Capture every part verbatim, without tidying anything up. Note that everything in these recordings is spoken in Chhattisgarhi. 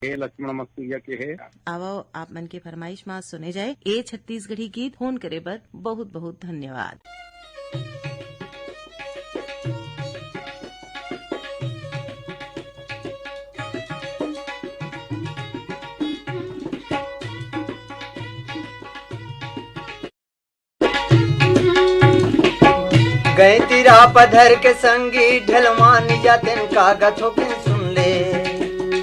हे लक्ष्मण मस्तुरिया के हे। आवव, आप मन के फरमाइश मा सुने जाए ए छत्तीसगढ़ी गीत। फोन करे बर बहुत बहुत धन्यवाद। गए तिरा पधर के संगी ढलवान जातिन कागत होकिन सुन ले।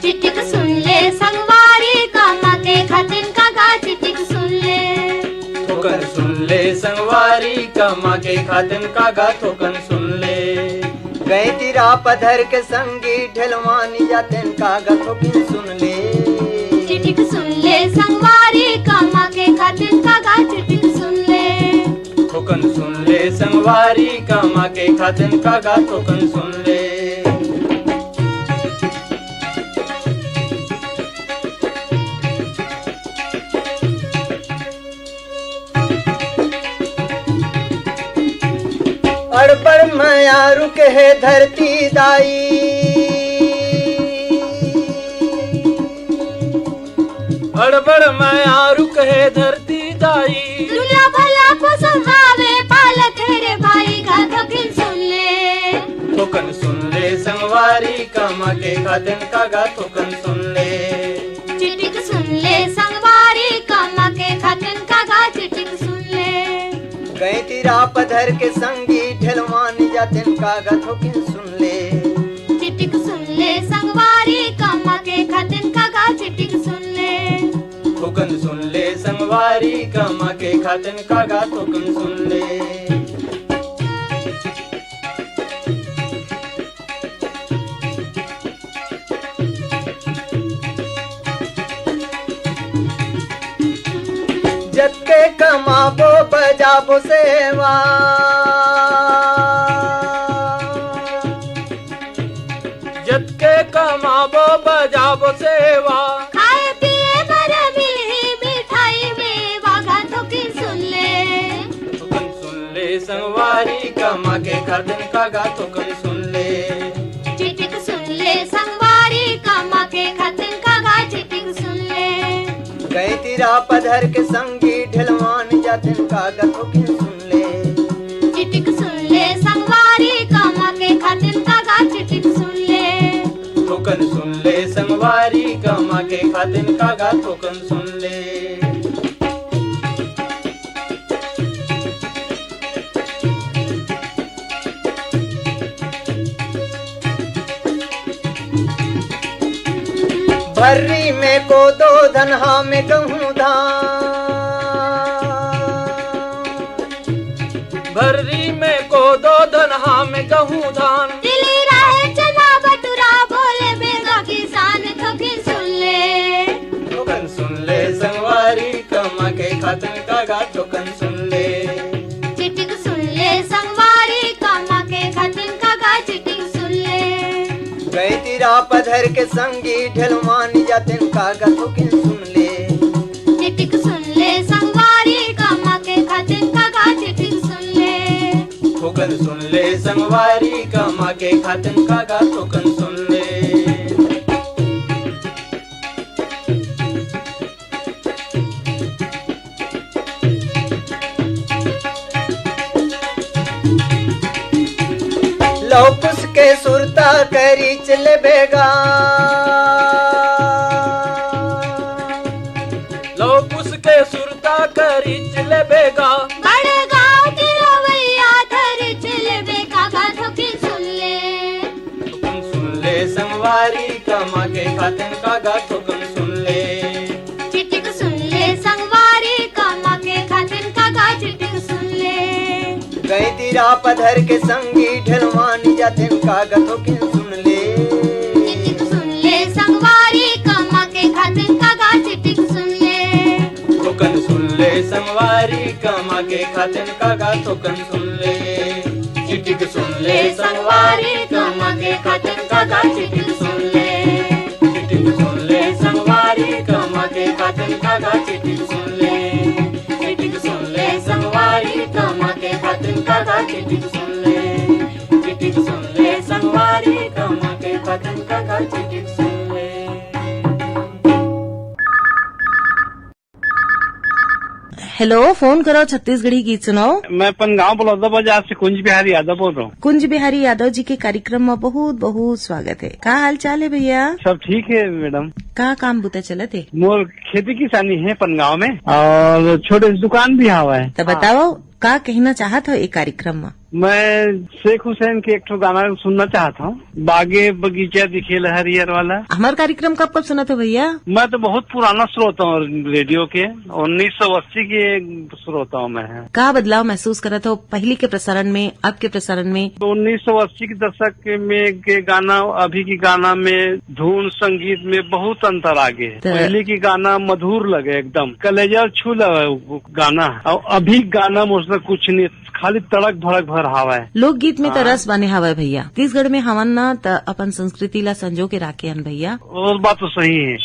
चिटिक सुन ले संगवारी कामा के खातिन कागा चिटिक सुन ले। थोकन सुन ले संगवारी कामा के खातिन कागा थोकन सुन ले। गए तिरा पधर के संगी ढलवान जातिन कागा थोकिन सुन ले। चिटिक सुन ले संगवारी कामा के खातिन कागा चिटिक सुन ले। थोकन सुन ले संगवारी कामा के खातिन कागा थोकन सुन ले। अड़बड़ मयारू के हे धरती दाई। अड़बड़ मयारू के हे धरती दाई। दुनिया भला को संभावे पालत हे रे भाई का थोकिन सुन ले। थोकन सुन ले संगवारी कामा के खातिन कागा थोकन सुन ले। चिटिक सुन ले संगवारी कामा के खातिन कागा चिटिक सुन ले। गए तिरा पधर के संगी ढलवान जातिन कागा थोकिन सुन ले। चिटिक सुन ले संगवारी कामा के खातिन कागा चिटिक सुन ले। थोकन सुन ले संगवारी कामा के खातिन कागा थोकन सुन ले। जतके कमाबो बजाबो सेवा। जतके कमाबो बजाबो सेवा। खाए पिए बर मिलही मिठाई मेवा गा थोकिन सुन ले। थोकन सुन ले संगवारी कामा के खातिन कागा थोकन सुन ले। चिटिक सुन ले संगवारी कामा के खातिन कागा चिटिक सुन ले। गए तिरा पधर के संगी ढलवान जातिन कागा थोकिन सुन ले। चिटिक सुन ले संगवारी कामा के खातिन कागा चिटिक सुन ले। थोकन सुन ले संगवारी कामा के खातिन कागा थोकन सुन ले। भर्री में कोदो धनहा में गहूं धान। भर्री में कोदो धनहा में गहूं धान। तिली राहेर चना बटुरा बोले बेगा किसान थोकिन सुन ले। थोकन सुन ले संगवारी कामा के खातिन कागा थोकन सुन ले। चिटिक सुन ले संगवारी कामा के खातिन कागा चिटिक सुन ले। गए तिरा पधर के संगी ढलवान जातिन कागा थोकिन सुन ले। चिटिक सुन ले संगवारी कामा के खातिन कागा चिटिक सुन ले। थोकन सुन ले संगवारी कामा के खातिन कागा थोकन सुन ले। लौकुस के सुरता करिच लेबे गा। लौकुस के सुरता करिच लेबे गा। बड़े गाँव के रवैया धरिच लेबे गा गा थोकिन सुन ले। थोकन सुन ले संगवारी कामा के खातिन कागा थोकन सुन ले। चिटिक सुन ले संगवारी कामा के खातिन कागा चिटिक सुन ले। गए तिरा पधर के संगी ढलवान जातिन कागा थोकिन सुन ले। चिटिक सुन ले संगवारी कामा के खातिन कागा चिटिक सुन ले। थोकन सुन ले संगवारी कामा के खातिन कागा थोकन सुन ले। चिटिक सुन ले संगवारी कामा के खातिन कागा चिटिक सुन ले। चिटिक सुन ले संगवारी कामा के खातिन कागा चिटिक सुन ले। चिटिक सुन ले संगवारी कामा के खातिन कागा चिटिक सुन ले। चिटिक सुन ले संगवारी कामा के खातिन कागा चिटिक सुन ले। हेलो, फोन करो छत्तीसगढ़ी गीत सुनाओ। मैं पनगांव बलौदा बाजार से कुंज बिहारी यादव बोल रहा हूँ। कुंज बिहारी यादव जी के कार्यक्रम में बहुत बहुत स्वागत है। का हाल चाल है भैया? सब ठीक है मैडम। का काम बुता चलत है? मोर खेती किसानी है पनगांव में और छोटे से दुकान भी हवा है। तो बताओ, का कहना चाहत हो एक कार्यक्रम में? मैं शेख हुसैन के एक ठो गाना सुनना चाहता हूँ, बागे बगीचा दिखेल हरियर वाला। हमार कार्यक्रम कब कब सुनत हो भैया? मैं तो बहुत पुराना श्रोता हूँ रेडियो के, उन्नीस सौ अस्सी के श्रोता हूँ मैं। का बदलाव महसूस करत हो पहली के प्रसारण में, अब के प्रसारण में? तो उन्नीस सौ अस्सी के दशक के में के गाना, अभी के गाना में धुन संगीत में बहुत अंतर आ गए। तो पहले के गाना मधुर लगे, एकदम कलेजा छू लगे वो गाना, और अभी गाना में उसमें कुछ नहीं, खाली तड़क भड़क भर हवा है। लोकगीत में तो हाँ। रस बने हवा है भैया। छत्तीसगढ़ में हवन ना, त अपन संस्कृति ला संजो के राखे हन भैया। वो बात तो सही है।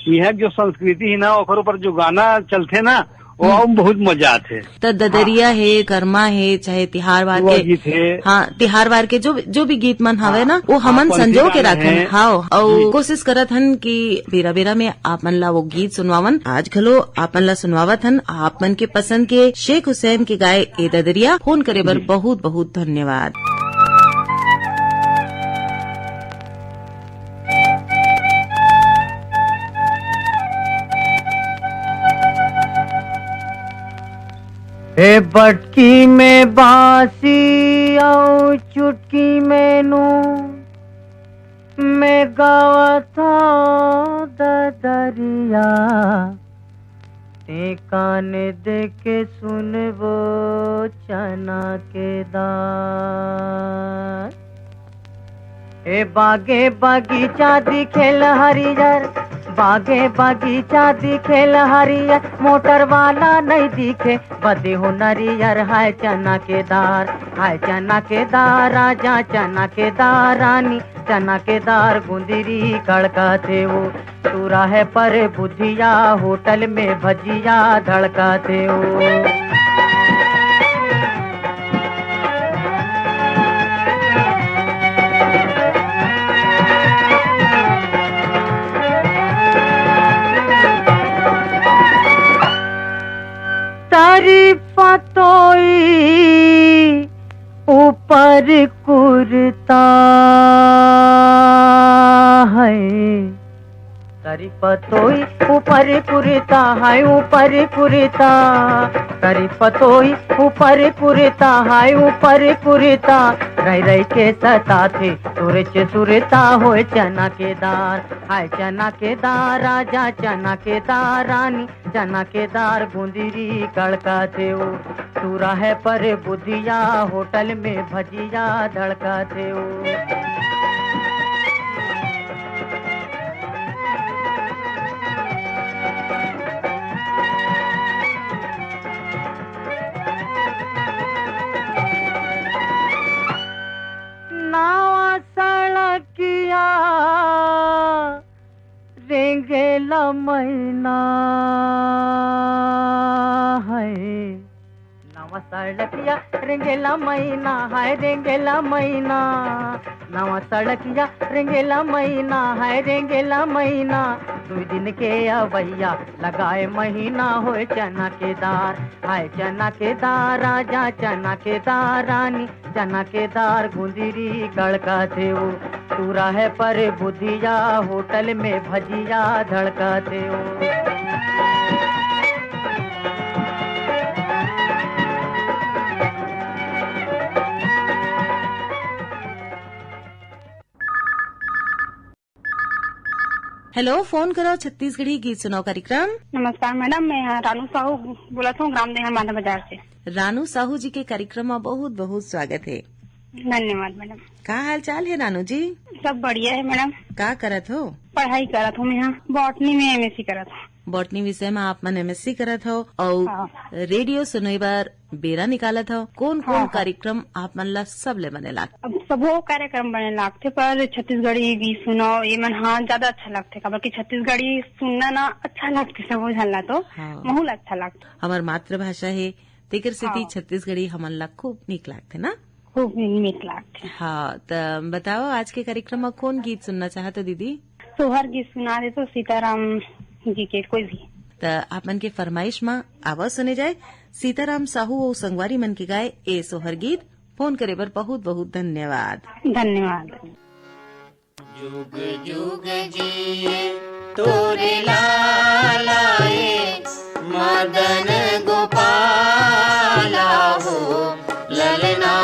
यह जो संस्कृति है ना, ओकर ऊपर जो गाना चलते ना, वो हम्म। और बहुत मजा आते। त ददरिया हाँ। है, करमा है, चाहे तिहार वार के, गीत है। हाँ, तिहार वार के जो जो भी गीत मन हवे हाँ। ना, वो हाँ, हमन पंथी संजो के गाना राखन। है। हाँ, और जी। कोशिश करत हन कि बेरा बेरा में आप मन ला वो गीत सुनवावन। आज घलो आप मन ला सुनवावत हन आप मन के पसंद के शेख हुसैन के गाए ए ददरिया। फोन करे बर जी। बहुत बहुत धन्यवाद। ए बटकी में बांसी अउ चुटकी में नू, मैं गावत हंव ददरिया, ते कान दे के सुनबो चना के दार। ए बागे बगीचा दिखेल हरियर, बागे बगीचा दिखेल हरियर, मोटर वाला नहीं दिखे, बदे हो नरियर। हाय चना के दार, हाय चना के दार, राजा चना के दार, रानी चना के दार, गुंदरी कड़कथे वो। तू राहे पर बुधिया, होटल में भजिया धड़कथे वो। तारी पतोई ऊपर कुर्ता है। तारी पतोई ऊपर कुर्ता है, ऊपर कुर्ता। तारी पतोई ऊपर कुर्ता है, ऊपर कुर्ता। रह रह के सताथे, सुरच सुरता होय चना के दार। हाय चना के दार, राजा चना के दार, रानी चना के दार, गुंदरी कड़कथे वो। तू राहे पर बुधिया, होटल में भजिया धड़कथे वो। नावा सड़किया रेंगेला मैना है। नवा सड़किया रेंगेला मैना है, रेंगेला मैना। नवा सड़किया रेंगेला मैना है, रेंगेला मैना। दुई दिन के अवैया लगाए महीना होय चना के दार। हाय चना के दार, राजा चना के दार, रानी चना के दार, गुंदरी कड़कथे वो। तू राहे पर बुधिया, होटल में भजिया धड़कथे वो। हेलो, फोन करो छत्तीसगढ़ी गीत सुनाओ कार्यक्रम। नमस्कार मैडम, मैं यहाँ रानू साहू बोलत हूँ, ग्राम देहान माधव बाजार से। रानू साहू जी के कार्यक्रम में बहुत बहुत स्वागत है। धन्यवाद मैडम। का हाल चाल है रानू जी? सब बढ़िया है मैडम। का करत हो? पढ़ाई करत हूँ मैं यहाँ, बॉटनी में एमएससी करत हूँ। बॉटनी विषय में आप मन एमएससी करत हो और हाँ। रेडियो सुने बर बेरा निकालत हो। कौन कौन हाँ, हाँ। कार्यक्रम आप मन ला सबले बने लागथे? अब सबो कार्यक्रम बने लागथे, पर छत्तीसगढ़ी गीत सुनाओ, ये मन हाँ ज्यादा अच्छा लगथे, काबर कि छत्तीसगढ़ी सुनना ना अच्छा लगथे, सबो झन ला तो हाँ। महू ला अच्छा लगथे। हमर मातृभाषा है, तेकर सेती हाँ। छत्तीसगढ़ी हमन ला खूब नीक लागथे ना? खूब नीक लागथे। हाँ, त बताओ, आज के कार्यक्रम में कौन गीत सुनना चाहत हो दीदी? सोहर गीत सुना दे तो, सीताराम जी के कोई भी। त आप मन के फरमाइश म आवा सुने जाए सीताराम साहू अउ संगवारी मन के गाए ए सोहर गीत। फोन करे बर बहुत बहुत धन्यवाद। धन्यवाद। जुग जुग जिए तोरे लाला ए मदन गोपाला हो, ललना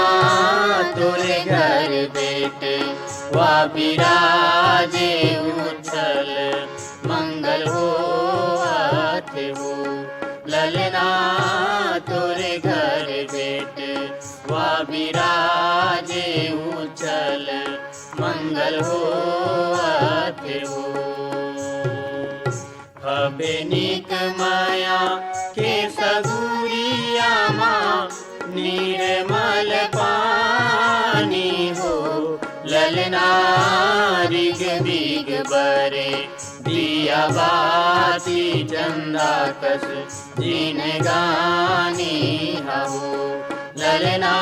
तोरे घर बेटवा बिराजे उछल मंगल होवत हो। ललना तोरे घर बेटवा बिराजे उछल मंगल होवत हो। हबे निक मया के सगुरिया मा निर्मल पानी हो। ललना रिग बिग बरे दिया बाती चंदा कस जिनगानी हहो। ललना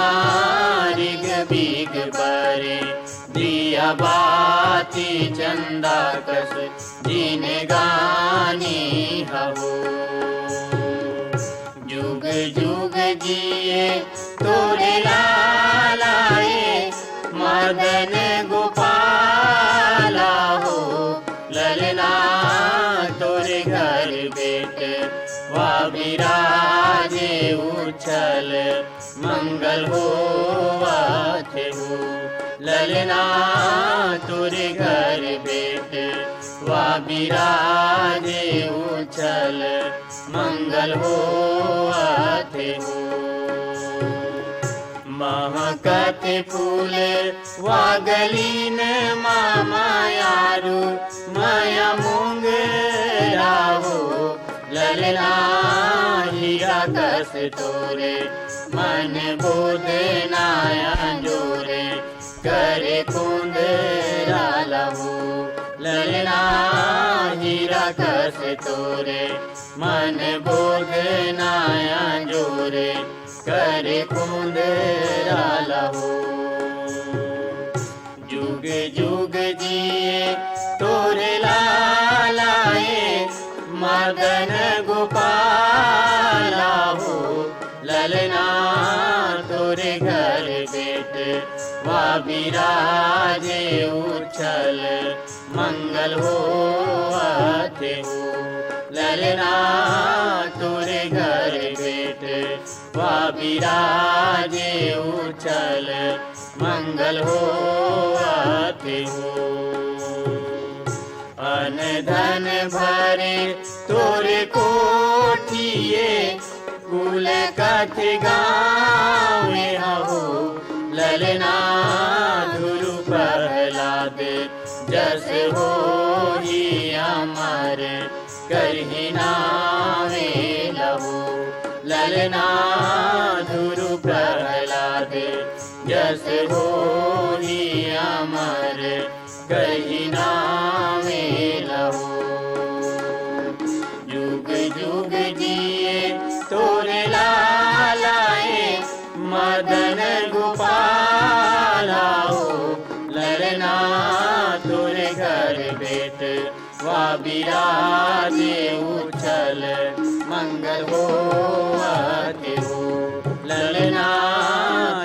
रिग बिग बरे दिया बाती चंदा कस जिनगानी हहो। जुग जुग जिए तोरे लाला ए मदन गोपाला हो। ललना तोरे घर बेटवा बिराजे उछल मंगल होवत हो। ललना तोरे घर बेटवा बिराजे उछल मंगल होवत हो। महकत फूल वागलीन मामा यारू मया मुंगरा हो। ललना हीरा कस तोरे मन बोध नया जोरे करे कुंदरा लहू। ललना हीरा कस तोरे मन बोध नया जोरे करे कुंदरा लहू। जुग जुग जिए तोरे लाला ए मदन गोपाला हो। ललना तोरे घर बेटवा बिराजे उछल मंगल होवत हो। ललना तोरे घर बेटवा बिराजे उछल मंगल होवत हो। अन धन भरे तोरे कोठिए कुल कथ गाँव में हहो। ललना धुरु प्रहलाद जस होही अमर करही नावे लहू। ललना धुरु प्रहलाद जस होही अमर करही नावे लहू। जुग जुग जिए तोरे लाला ए मदन गोपाला हो। ललना तोरे घर बेटवा बिराजे उछल मंगल होवत हो। ललना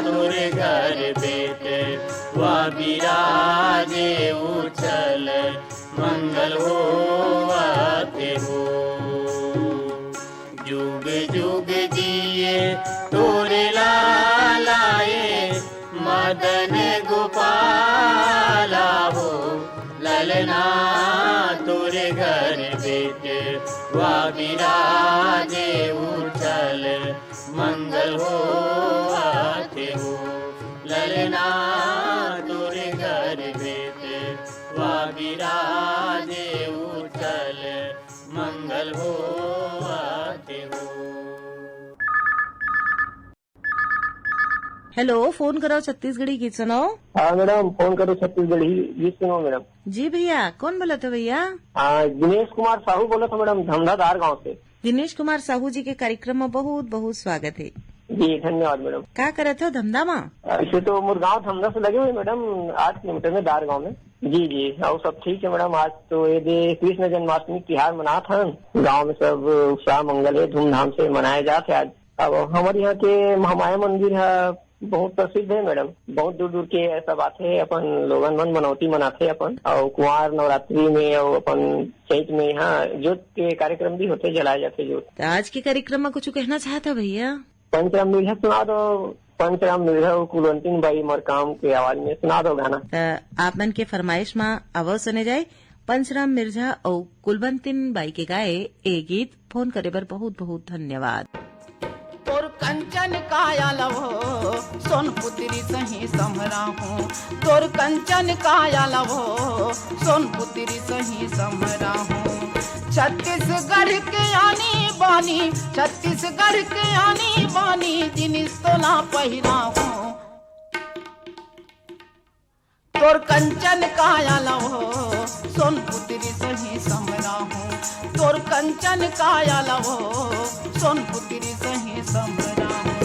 तोरे घर बेटवा बिराजे उछल मंगल होवत हो। जुग जुग जिए तोरे लाला ए मदन गोपाला हो। ललना तोरे घर बेटवा बिराजे उछल मंगल होवत हो। ललना तोरे घर बेटवा बिराजे उछल मंगल होवत हो। हेलो, फोन करो छत्तीसगढ़ी गीत सुनाओ। हाँ मैडम, फोन करो छत्तीसगढ़ी गीत सुनाओ मैडम। जी भैया, कौन बोलत हो भैया? हाँ, दिनेश कुमार साहू बोलत हो मैडम, धमधा धार गांव से। दिनेश कुमार साहू जी के कार्यक्रम में बहुत बहुत स्वागत है। जी, धन्यवाद मैडम। का करत हो धमधा में? ऐसे तो मोर गांव धमधा से लगे हुए मैडम, आठ किलोमीटर में धार गांव में। जी, जी, अउ सब ठीक है मैडम। आज तो ये दे कृष्ण जन्माष्टमी तिहार मनात हन। गांव में सब उत्साह मंगल है, धूमधाम से मनाया जात है आज। अब हमारे यहाँ के महामाया मंदिर है, बहुत प्रसिद्ध है मैडम। बहुत दूर दूर के सब आथे, अपन लोगन मन मनौती मनाथे अपन। अउ कुंवार नवरात्रि में अउ अपन चैत में यहाँ जोत के कार्यक्रम भी होथे, जलाए जाथे जोत। त आज के कार्यक्रम में कुछ कहना चाहत है भैया? पंचराम मिर्झा सुना दो, पंचराम मिर्झा अउ कुलवंतिन बाई मरकाम के आवाज में सुना दो गाना। त आप मन के फरमाइश मा अवव सुने जाए पंचराम मिर्झा अउ कुलवंतिन बाई के गाए ए गीत। फोन करे बर बहुत बहुत धन्यवाद। तोर कंचन काया लवो, सोन पुत्री सही समरा हूँ। तोर कंचन काया लवो, सोन पुत्री सही समरा हूँ। छत्तीसगढ़ के आनी बानी, छत्तीसगढ़ के आनी बानी, जिनिस तोला पहिरा हूँ। तोर कंचन काया लवो, सोन पुत्री सही समरा हूँ। तोर कंचन काया लवो, सोन पुत्री सही समरा हूँ।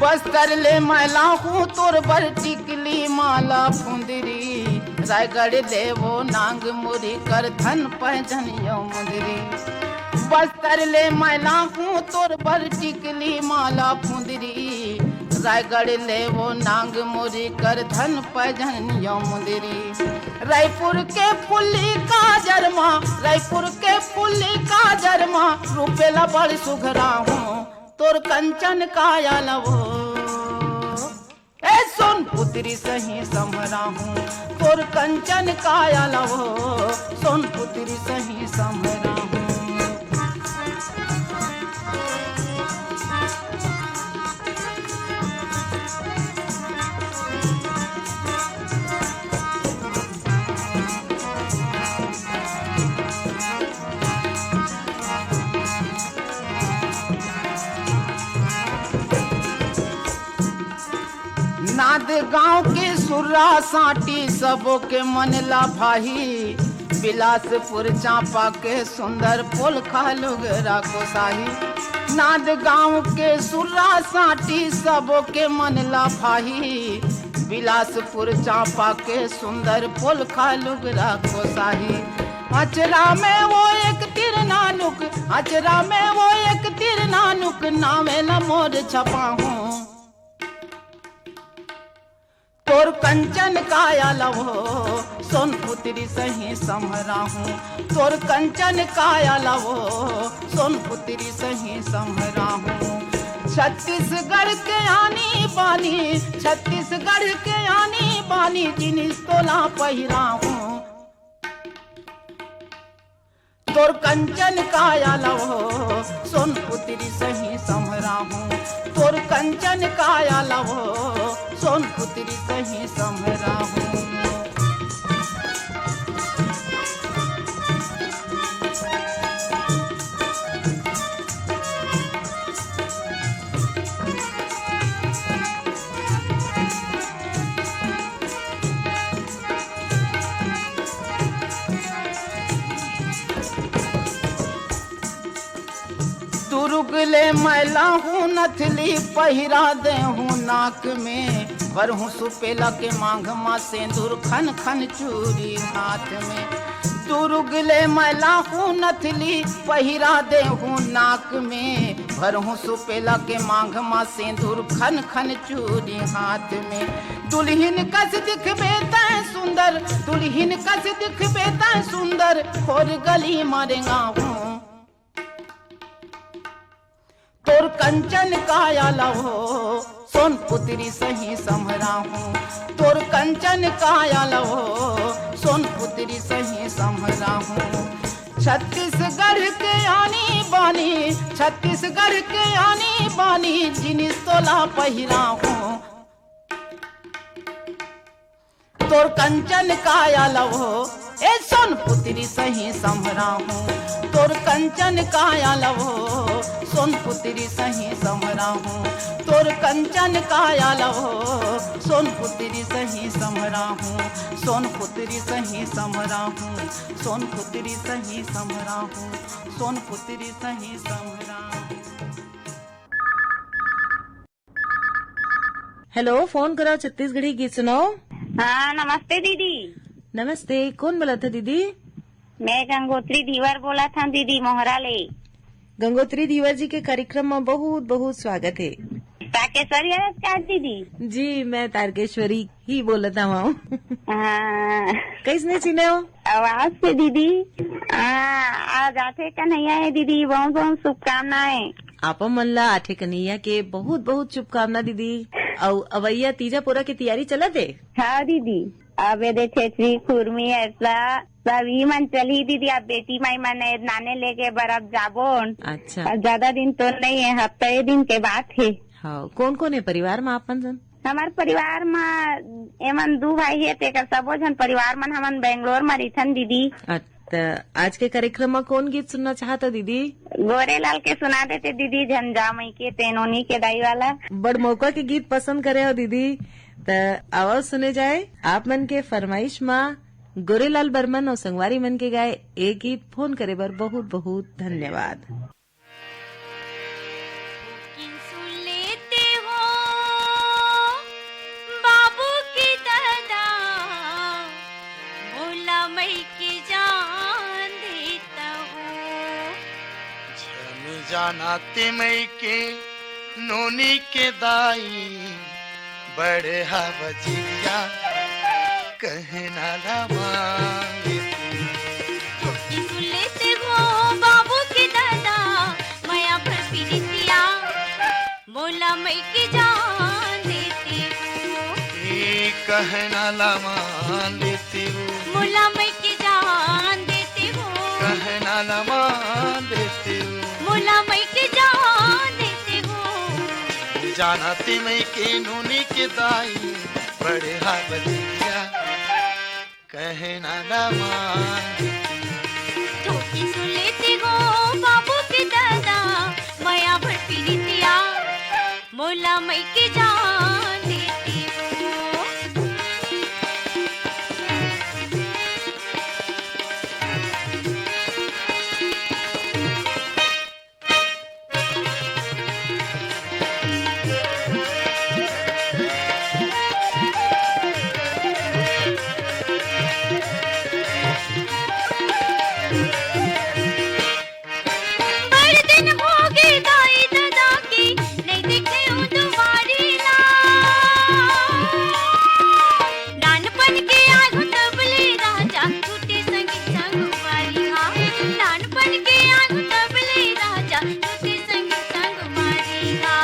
बस्तर ले मैं लाहूँ तोर बर टिकली माला फुंदरी, रायगढ़ ले वो नांग मुरी कर धन पैजनियो मुंदरी। बस्तर ले मैं लाहूँ तोर बर टिकली माला फुंदरी, रायगढ़ ले वो नांग मुरी कर धन पैजनियो मुंदरी। रायपुर के फुल्ली काजर मा, रायपुर के फुल्ली काजर मा, रूपेला बड़ सुघरा हूँ। तोर कंचन काया लवो, ए सोन पुत्री सही समरा हूँ। तोर कंचन काया लवो, सोन पुत्री सही समरा हूँ। नांदगांव के सुर्रा सांटी सबो के मन ला भाही, बिलासपुर चांपा के सुंदर पोलखा लुगरा कोसाही। नांदगांव के सुर्रा सांटी सबो के मन ला भाही, बिलासपुर चांपा के सुंदर पोलखा लुगरा कोसाही। अचरा में वो एक तीर नानुक, अचरा में वो एक तीर नानुक, नामे ला मोर छपाहूँ। तोर कंचन काया लवो, सोन पुत्री सही समरा हूँ। तोर कंचन काया लवो, सोन पुत्री सही समरा हूँ। छत्तीसगढ़ के आनी बानी, छत्तीसगढ़ के आनी बानी, जिनिस तोला पहिरा हूँ। तोर कंचन काया लवो, सोन पुत्री सही समरा हूँ। तोर कंचन काया लवो, सोन पुत्री सही समरा हूँ। दुर्ग ले मैं लाहूँ नथली, पहिरा दे हूँ नाक में, भरहूँ सुपेला के मांग मा सेंदूर, खन खन चूरी हाथ में। दुर्ग ले मैं लाहूँ नथली, पहिरा दे हूँ नाक में, भरहूँ सुपेला के मांग मा सेंदूर, खन खन चूरी हाथ में। दुल्हिन कस दिखबे तैं सुंदर, दुल्हिन कस दिखबे तैं सुंदर, खोर गली मा रेंगाहूँ। तोर कंचन काया लवो, सोन पुत्री सही समरा हूँ। तोर कंचन काया लवो, सोन पुत्री सही समरा हूँ। छत्तीसगढ़ के आनी बानी, छत्तीसगढ़ के आनी बानी, जिनिस तोला पहिरा हूँ। तोर कंचन काया लवो, ए सोन पुतरी सही संभरा हूँ, तोर कंचन काया लवो। सोन पुतरी सही संभरा हूँ, तोर कंचन काया लवो। सोन पुतरी सही संभरा हूँ, सोन पुतरी सही संभरा हूँ, सोन पुतरी सही संभरा हूँ, सोन पुतरी सही संभरा हूँ। हेलो, फोन करो, छत्तीसगढ़ी गीत सुनाओ। हाँ, नमस्ते दीदी। नमस्ते, कौन बोलत हे दीदी? मैं गंगोत्री धीवर बोलत हूँ दीदी, मोहरा ले। गंगोत्री धीवर जी के कार्यक्रम में बहुत बहुत स्वागत है। तारकेश्वरी है का दीदी? जी, मैं तारकेश्वरी ही बोलत हूँ। हाँ। कैसने चिन्हे हो? आवाज से दीदी। हाँ, आज आठे कन्हैया है दीदी, बहुत बहुत शुभकामनाएं। आप मन ला आठे कन्हैया के बहुत बहुत शुभकामना दीदी। अउ अवैया तीजा पोरा के तैयारी चलत हे? हाँ दीदी, अब ये दे छेचरी, खुरमी, अरसा सब ई मन चलही दीदी। अब बेटी माई मन ए नाने लेके बर अब जाबोन। अच्छा। अब ज्यादा दिन तो नहीं है, हफ्ता ए दिन के बात है। हाँ, कौन कौन है परिवार में आप मन जन? हमार परिवार में एमन दू भाई है, तेकर सबो झन परिवार मन हमन बेंगलोर में रहिथन दीदी। अच्छा। त आज के कार्यक्रम म कौन गीत सुनना चाहत हो दीदी? गोरेलाल के सुना देते दीदी, झंझा मई के तेनोनी के दाई वाला। बड़ मौका के गीत पसंद करे हो दीदी, त आवाज सुने जाए आप मन के फरमाइश म गोरेलाल बर्मन और संगवारी मन के गाए ए गीत। फोन करे बर बहुत बहुत धन्यवाद। किन सुन लेते हो बाबू के दादा, मोला मई के जान देता हो। झन जाना ते मई के नोनी के दाई, बड़े हा बजिया कहना ला मांगे। ठोकी सुन लेते हो बाबू के दादा, मया भर पीरितिया, मोला मई के जान देते हो। ए कहना ला मान लेते हो। मोला मई के जान देते हो। कहना ला मान लेते हो। मोला मई के जान देते हो। जाना ते मई के नोनी के दाई, बड़े हा बजिया कहना ला मान। ठोकी सुन लेते हो बाबू के दादा, मया भर पीरितिया, मोला मई के जान देते हो। बड़ दिन होगे दाई ददा के, नइ देखे ओ दुवारी ला। नानपन के आगू तबले राजा, छूटे संगी संगवारी हा। नानपन के आगू तबले राजा, छूटे संगी संगवारी हा।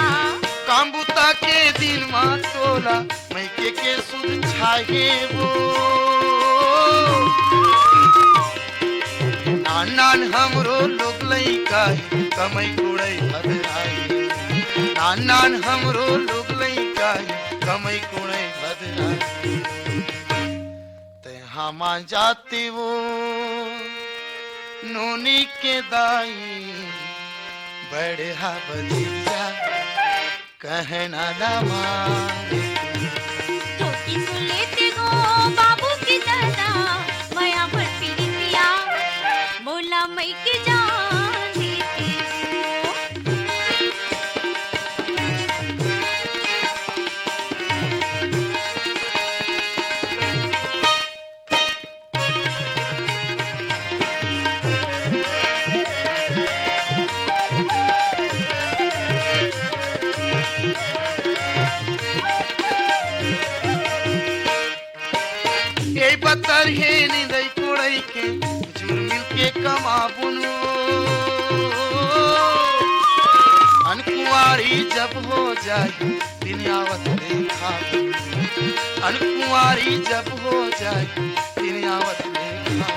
काम बुता के दिन मा तोला, मइके के सुध छाहे वो। नान नान हमरो लोग लइका हे, कमई कुड़ई भदराई। नान नान हमरो लोग लइका हे, कमई कुड़ई भदराई। तैं हमा जाते वो नोनी के दाई, बड़े हा बजिया कहना ला मांगे। ठोकी सुन लेते हो बाबू के दादा, मया भर पीरितिया, मोला मई के जान देते हो। ए बतर हे निंदई कोड़ई के, जुरमिल के कमाबुन। अनकुंवारी जब हो जाही, दिन आवत देखा। अनकुंवारी जब हो जाही, दिन आवत देखा।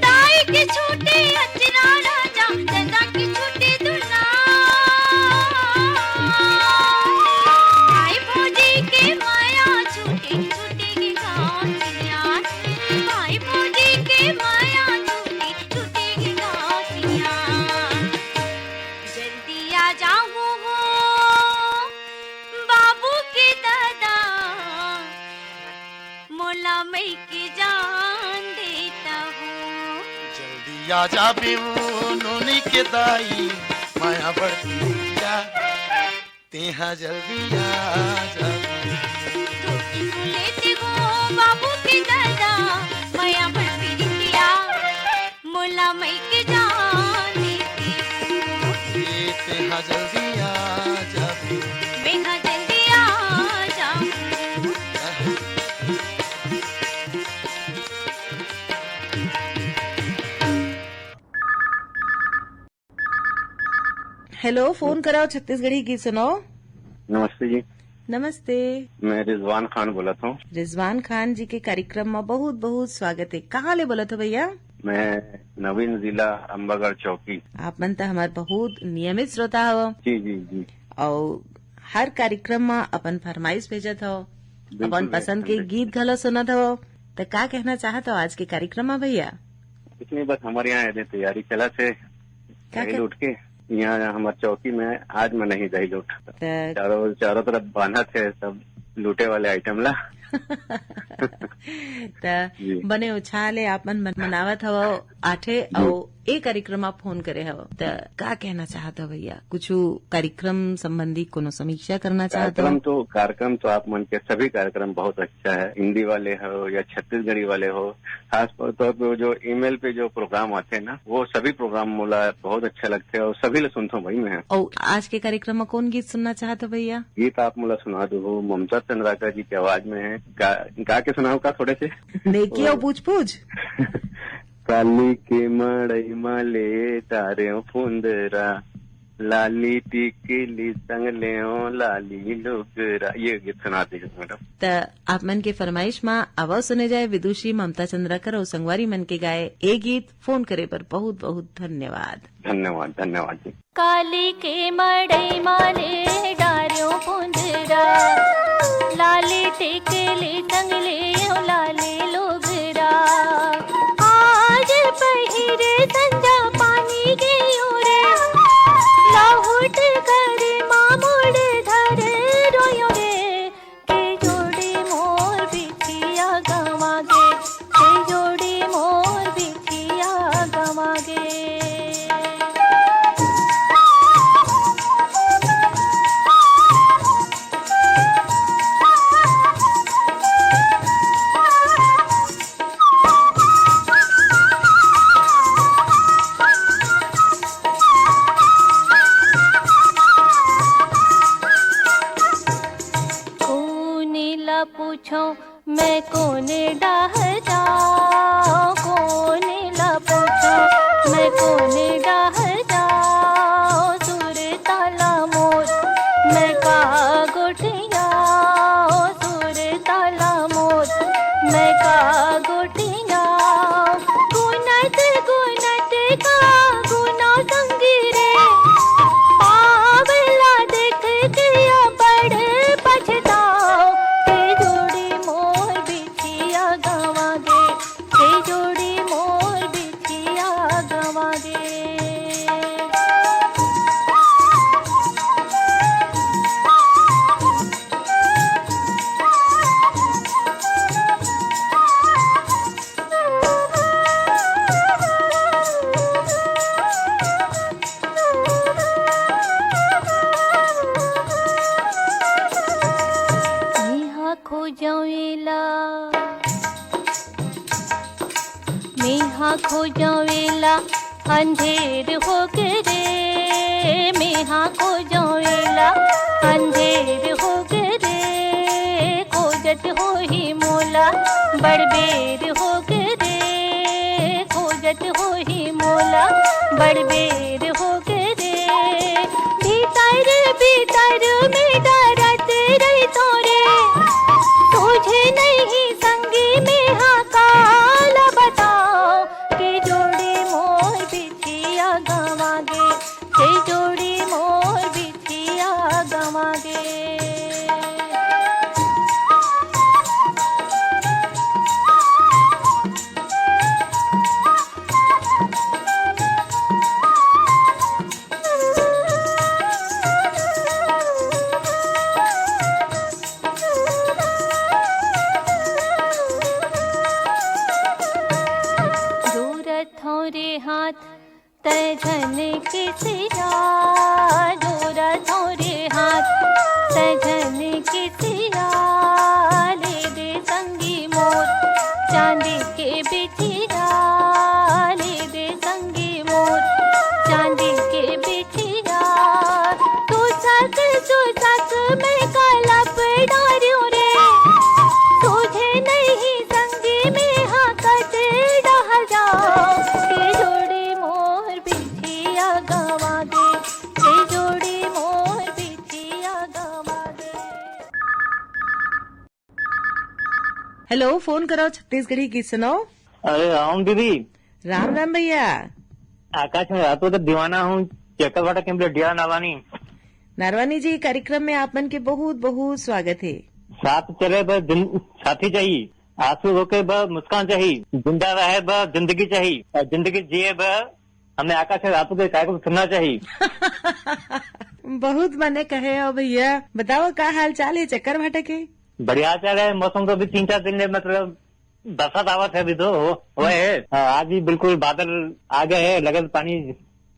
दाई के छूटे अचरा राजा, ददा के छूटे दुलार। भाई भौजी के माया छूटे, छूटे के गाँव दुनिया। ला मई के जान देता हूँ। जल्दी आ जाबे वो नोनी के दाई, माया बढ़ती जा। तेहा जल्दी आ जाबे। धोती सुन लेते वो बाबू के दादा, माया बढ़ती रितिया। मोला मई के जान देती हूँ। ए, तेहा जल्दी आ जाबे। मेहा जल्दी आ जाऊँ। हेलो, फोन कराओ, छत्तीसगढ़ी गीत सुनाओ। नमस्ते जी। नमस्ते। मैं रिजवान खान बोलत हूँ। रिजवान खान जी के कार्यक्रम में बहुत बहुत स्वागत है। कहाँ ले बोलत हो भैया? मैं नवीन, जिला अंबागढ़ चौकी। आप मन तो हमार बहुत नियमित श्रोता हव। जी, जी, जी। और हर कार्यक्रम में अपन फरमाइश भेजत हव, बिल्कुल अपन पसंद के भेजत हन। गीत घलो सुनत हव, तो का कहना चाहत हो आज के कार्यक्रम में भैया? कुछ नहीं, बस हमारे यहाँ ऐसे तैयारी चला थे, का दही कर- लूट के। यहाँ हमारे चौकी में आज मैं नहीं दही लूट। त- चारों, चारों तरफ बांधा थे सब लूटे वाले आइटम ला। त जी। बने उछाह ले आप मन मन-, मनावत हव आठे जी। अउ ए कार्यक्रम आप फोन करे हव, त का कहना चाहत हव भैया? कुछ कार्यक्रम संबंधी कोनो समीक्षा करना चाहत हव? कार्यक्रम तो, कार्यक्रम तो आप मन के सभी कार्यक्रम बहुत अच्छा है, हिंदी वाले हो या छत्तीसगढ़ी वाले हो, खास तौर पर वो जो ईमेल पे जो प्रोग्राम आते हैं ना, वो सभी प्रोग्राम मोला बहुत अच्छा लगते हैं और सभी ले सुनता हूँ भाई मैं। और आज के कार्यक्रम में कौन गीत सुनना चाहत हो भैया? गीत आप मोला सुना दो, वो ममता चंद्राकर जी की आवाज में है। गा, गा के सुनाओ का थोड़े से? नेकी और पूछ पूछ। काली के मड़ई मा ले डारेव फुंदरा, लाली टिकली संग लेव लाली लुगरा। ये गीत सुना दीजिए मैडम। त आप मन के फरमाइश मा आवा सुने जाए विदुषी ममता चंद्राकर और संगवारी मन के गाए ए गीत। फोन करे पर बहुत बहुत धन्यवाद। धन्यवाद, धन्यवाद जी। काली के मड़ई मा ले डारेव फुंदरा, लाली टिकली संग लेव लाली लुगरा। आज पहिरे संझा पानी गेयो रे, लहुट घर मा मुड़ धर रोयो रे। के जोड़ी मोर बिछिया गंवा गे, के जोड़ी मोर बिछिया गंवा गे। कोने ला पूछो, मैं कोने डाह जाओ, कोने ला पूछो, मैं कोने डाह जाओ। सुरता ला मोर, मैं का गोठियाओ, सुरता ला मोर, मैं का गोठियाओ। गुनत गुनत का गुना संगी रे, पावला देख के अबड़ पछताओ। के जोड़ी मोर बिछिया गंवा गे, के जोड़ी मोर बिछिया गंवा गे। मेहा खोजौं एला, मेहा खोजौं एला, अंधेर होगे रे। मेहा खोजौं एला, अंधेर होगे रे। खोजत होही मोला, बड़ बेर होगे रे। खोजत होही मोला, बड़ बेर होगे रे। भीतर भीतर में डरत रहिथों रे, तुझे नहीं संगी मेहा काला बताओ। के जोड़ी मोर बिछिया गंवा गे, के जोड़ी मोर बिछिया गंवा गे। सजन के सिया जोरा थोरे हाथ, सजन के सिया ले दे संगी मोर, चांदी के बिटिया ले दे संगी मोर, चांदी के बिटिया। तू सच, तू सच में कलप डारियो रे, तुझे नहीं संगी में हाँ कट डहर जाओ। के जोड़ी मोर बिटिया गवा दे, के जोड़ी मोर बिटिया गवा दे। हेलो, फोन करो छत्तीसगढ़ी गीत सुनाओ। अरे राम दीदी। राम राम भैया। आकाश में रातों का दीवाना हूँ, चक्कर भाटा कैंप डेरा नारवानी। नारवानी जी, कार्यक्रम में आप मन के बहुत बहुत स्वागत है। साथ चले बर जिन-, साथी चाहिए, आंसू रोके बर मुस्कान चाहिए, जिंदा रहे बर जिंदगी चाहिए, और जिंदगी जिए बर हमने आकाश में रातों के कार्यक्रम सुनना चाहिए। बहुत बने कहे हो भैया। बताओ, का हाल चाल है चक्कर भाटा के? बढ़िया चल रहा है, मौसम तो अभी तीन चार दिन ले, मतलब, बरसात आवत है अभी तो, हो, हुआ है। हाँ, आज भी बिल्कुल बादल आ गए हैं, लगत पानी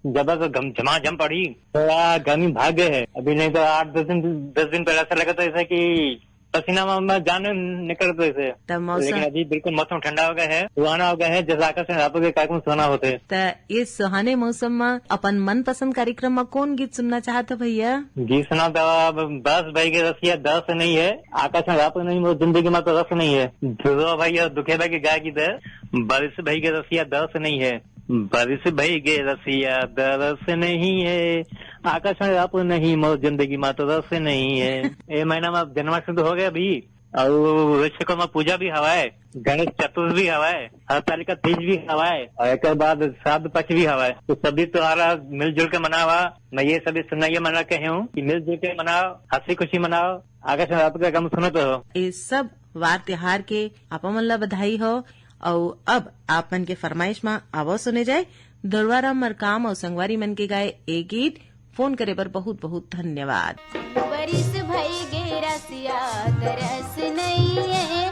जबरदस्त घम-, झमाझम पड़ी, थोड़ा गर्मी भाग गए है अभी, नहीं तो आठ दस दिन, दस दिन पहले ऐसा लगता था ऐसा कि पसीना में, में जान निकलता ऐसे। तब मौसम लेकिन अभी बिल्कुल मौसम ठंडा हो गया है, सुहाना हो गया है, जैसा आकाश में रातों के कार्यक्रम सुहाना होते हैं। त इस सुहाने मौसम में अपन मनपसंद कार्यक्रम में कौन गीत सुनना चाहत हो भैया? गीत सुना तो अब बस भाई के रसिया दस नहीं है, आकाश में रात नहीं, मोर जिंदगी में तो रस नहीं है। ध्रुवा भाई और दुखे भाई के गाय गीत है, बारिश भाई के रसिया दस नहीं है, बारिश भाई के रसिया दरस नहीं है, आकाश में रात नहीं, मोर जिंदगी में तो रस नहीं है। ए महीना में जन्माष्टमी तो हो गया अभी, अउ विश्वकर्मा पूजा भी हवय, गणेश चतुर्थी भी हवय, हरतालिका तीज भी हवय, अउ एकर बाद श्राद्ध पक्ष भी हवय। तो सभी त्योहार ला मिलजुल के मनावा। मैं ये सभी सुनइया मन ला कहे हूँ कि मिलजुल के मनाओ, हंसी खुशी मनाओ। आकाश में रात का गम सुनत रहो। ये सब वार त्योहार के आप मन ला बधाई हो। अउ अब आप मन के फरमाइश मा आवो सुने जाए दुर्वाराम मरकाम अउ संगवारी मन के गाए ए गीत। फोन करे बर बहुत बहुत धन्यवाद। बरिस भई गे रसिया दरस नइये,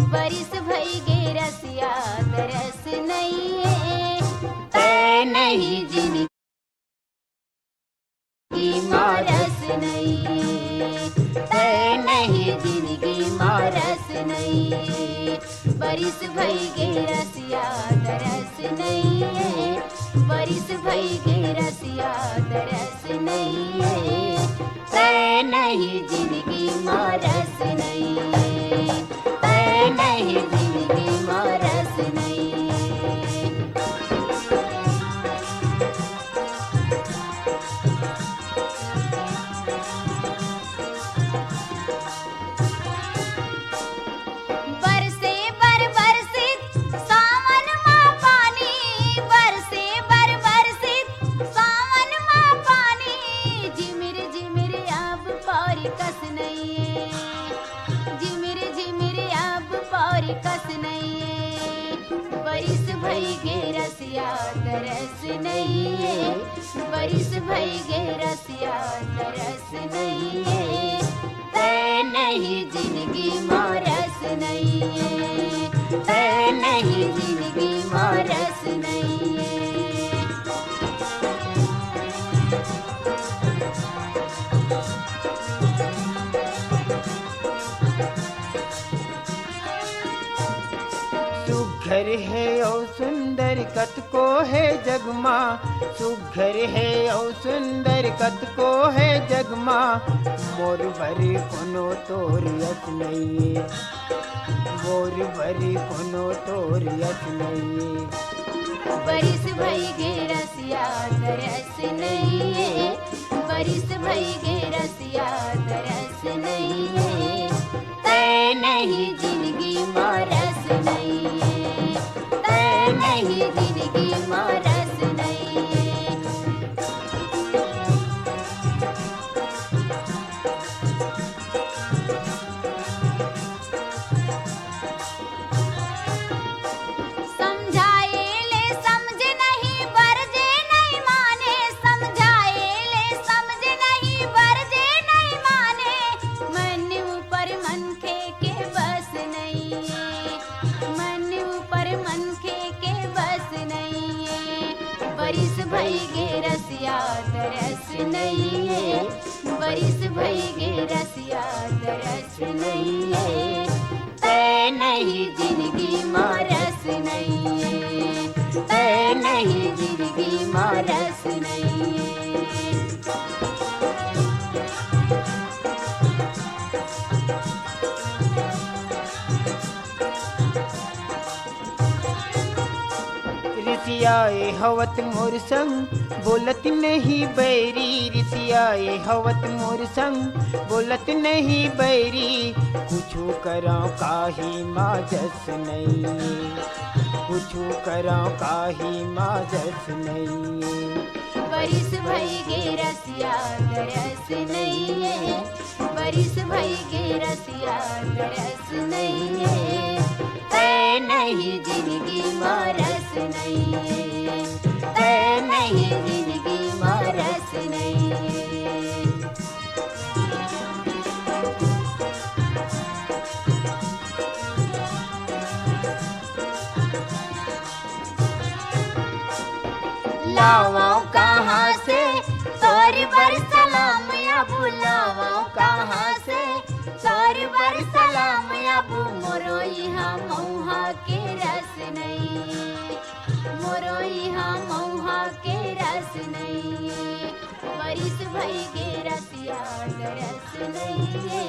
बरिस भई गे रसिया दरस नइये, तै नहीं जिनगी मा रस नइये, तै नहीं जिनगी मा रस नइये। बरिस भई गे रसिया दरस नइये, बरिस भई गे रसिया दरस नइये। तै नहीं जिनगी मा रस नइये, तै नहीं जिनगी मा रस नइये। बरसे बर बरसित सावन मा पानी, बरसे बर बरसित सावन मा पानी, झिमिर झिमिर अब पौरी कस नइये, झिमिर झिमिर अब पौरी कस नइये। बरिस भई गे रसिया दरस नइये, बरिस भई गे रसिया दरस नइये। तै नहीं जिनगी मा रस नइये, तै नहीं जिनगी मा रस नइये। सुघर हे अउ सुंदर कतको हे जग मा, सुघर हे अउ सुंदर कतको हे जग मा, मोर बर कोनो तोर अस नइये, मोर बर कोनो तोर अस नइये। बरिस भई गे रसिया दरस नइये, बरिस भई गे रसिया दरस नइये। तै नहीं जिनगी मा रस नइये, तै नहीं जिनगी मा रस नइये। समझाए ले समझे नहीं, बरजे नहीं माने, समझाए ले समझे नहीं, बरजे नहीं माने, मन ऊपर मनखे के बस नइये, भई गे रसिया तरस नइये, बरिस भई गे रसिया तरस नइये। तै नहीं जिनगी मा रस नइये, तै नहीं जिनगी मा रस नइये। रिसियाए हवत मोर संग, बोलत नहीं बैरी। रिसियाए हवत मोर संग, बोलत नहीं बैरी। कुछु करौं काहे माजस नइये, कुछु करौं काहे माजस नइये। बरिस भई गे रसिया तरस नइये, बरिस भई गे रसिया तरस नइये। तै नहीं जिनगी मा रस नइये, तै नहीं जिनगी मा रस नइये। लावौं कहाँ से तोर बर सलाम, अब लावौं कहाँ से तोर बर सलाम। अब मोरो इहाँ मउहा के रस नइये, मोरो इहाँ मउहा के रस नइये। बरिस भई गे रसिया तरस नइये,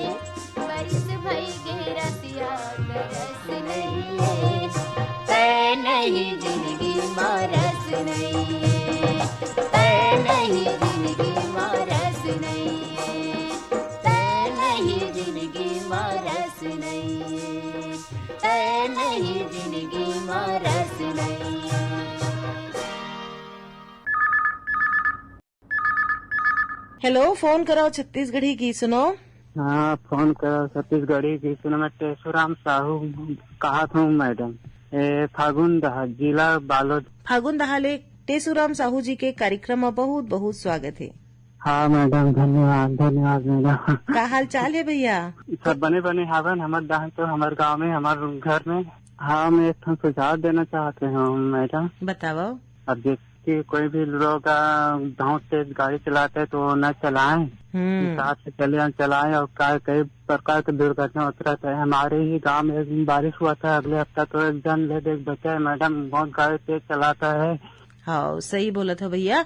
बरिस भई गे रसिया तरस नइये। तै नहीं जिनगी मा रस नइये, तै नहीं जिनगी मा रस नइये, तै नहीं जिनगी मा रस नइये, तै नहीं जिनगी मा रस नइये। हेलो, फोन करव छत्तीसगढ़ी गीत सुनव। हाँ, फोन करव छत्तीसगढ़ी गीत सुनव। मैं टेसूराम साहू कहत हूँ मैडम, ए, फागुन दहा, जिला बालोद। फागुन दहा ले टेसूराम साहू जी के कार्यक्रम म बहुत बहुत स्वागत हे। हाँ मैडम, धन्यवाद, धन्यवाद मैडम। का हाल चाल हे भैया? सब बने बने हावन हमर डहन तो, हमर गांव में, हमर घर में। हाँ, मैं एक ठन सुझाव देना चाहत हूँ मैडम। बतावव। अब जैसे कि कोई भी लोग, आ, बहुत तेज गाड़ी चलाते हैं तो वो न चलाएं, हम्म। हिसाब से चले, चलाएं। और का, कई प्रकार की दुर्घटना होती रहता है। हमारे ही गांव में एक दिन बारिश हुआ था, अगले हफ्ता तो एक जन ले देख बचा है मैडम, बहुत गाड़ी तेज चलाता है। हाँ, सही बोलत हो भैया,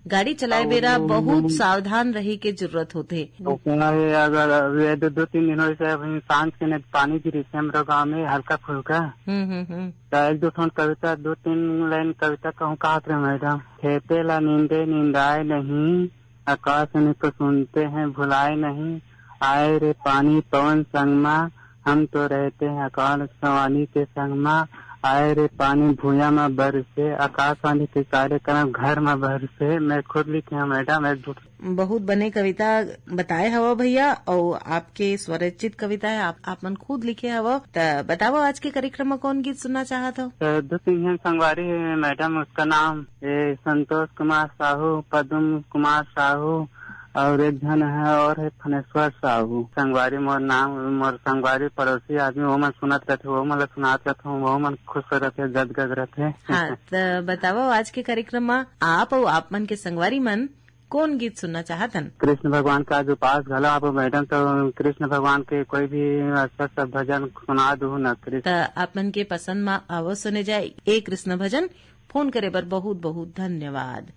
गाड़ी चलाए और बेरा बहुत सावधान रहे के जरूरत होथे। तो क्या है, अगर ये दो, दो तीन दिन हो से अभी सांझ के नहीं पानी गिरी से हमरो गांव में हल्का फुल्का। हम्म, हम्म, हम्म। तो एक दो ठन कविता, दो तीन लाइन कविता कहूँ, कहत रहे मैडम। खेते ला नींदे निंदाए नहीं, आकाश में तो सुनते हैं भुलाए नहीं। आए रे पानी पवन संगमा, हम तो रहते हैं आकाशवाणी के संगमा। आए रे पानी भुइयां म बरसे, आकाशवाणी के कार्यक्रम घर म बरसे। मैं खुद लिखे हूँ मैडम, एक दो बहुत बने कविता बताए हवव भैया, अउ आपके स्वरचित कविता है, आप, आप मन खुद लिखे हवव। त बतावव, आज के कार्यक्रम म कौन गीत सुनना चाहत हव? त दो तीन झन संगवारी हे मैडम, उसका नाम ए संतोष कुमार साहू, पद्म कुमार साहू, और एक झन है और है फनेश्वर साहू। संगवारी मोर नाम, मोर संगवारी पड़ोसी आदमी, वो मन सुनत रहथे, वो मन ला सुनात रहथे, वो मन खुश हो रहथे, गदगद रहथे। हाँ, त बतावव, आज के कार्यक्रम म आप अउ आप मन के संगवारी मन कौन गीत सुनना चाहत हन? कृष्ण भगवान का आज उपास घलो आप मैडम, तो कृष्ण भगवान के कोई भी अच्छा सा भजन सुना दू न कृष्ण। त आप मन के पसंद म आवो सुने जाए ए कृष्ण भजन। फोन करे बर बहुत बहुत धन्यवाद।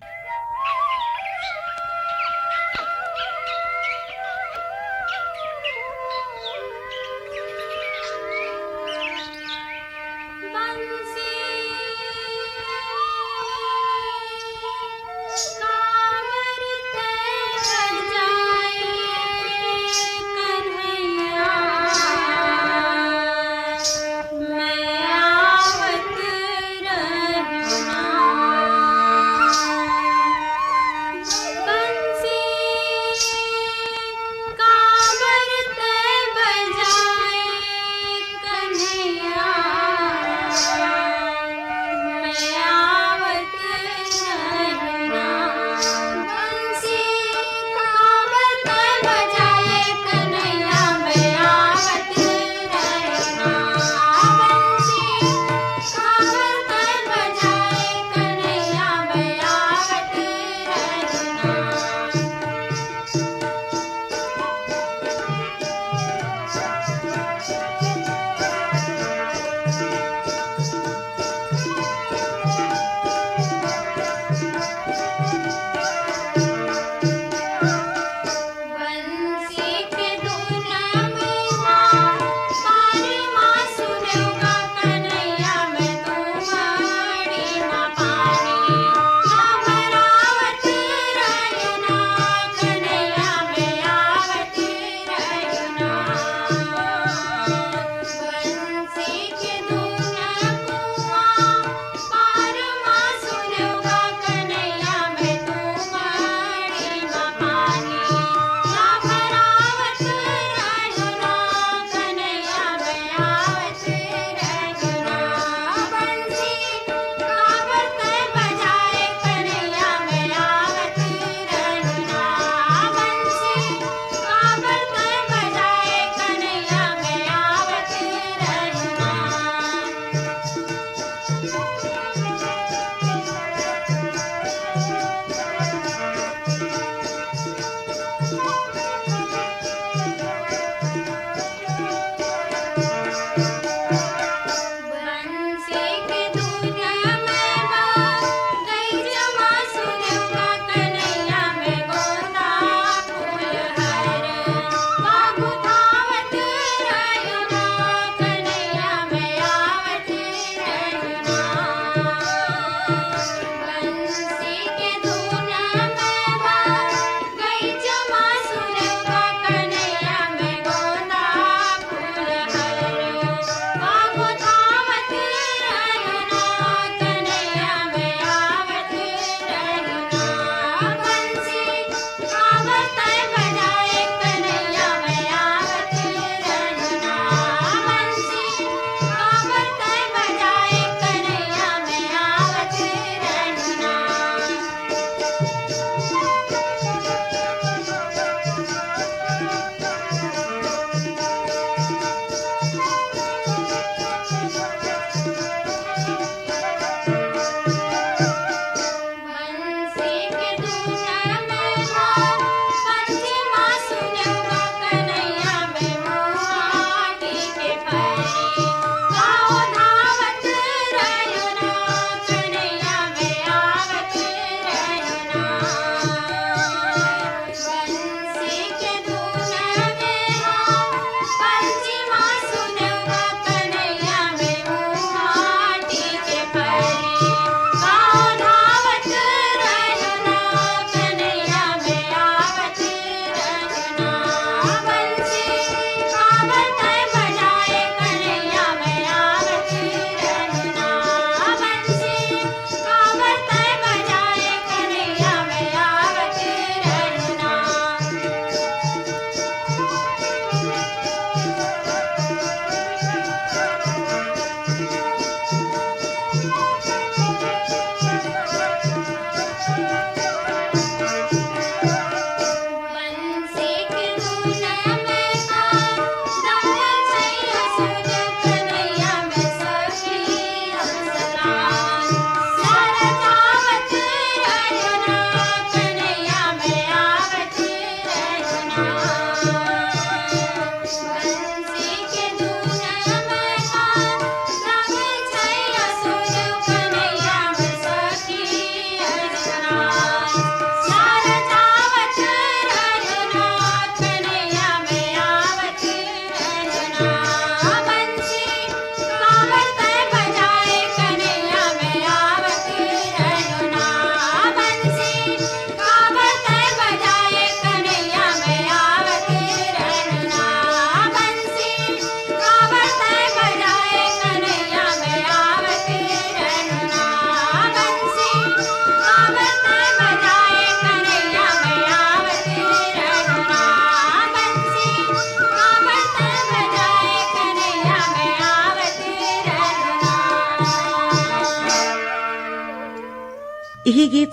इही गीत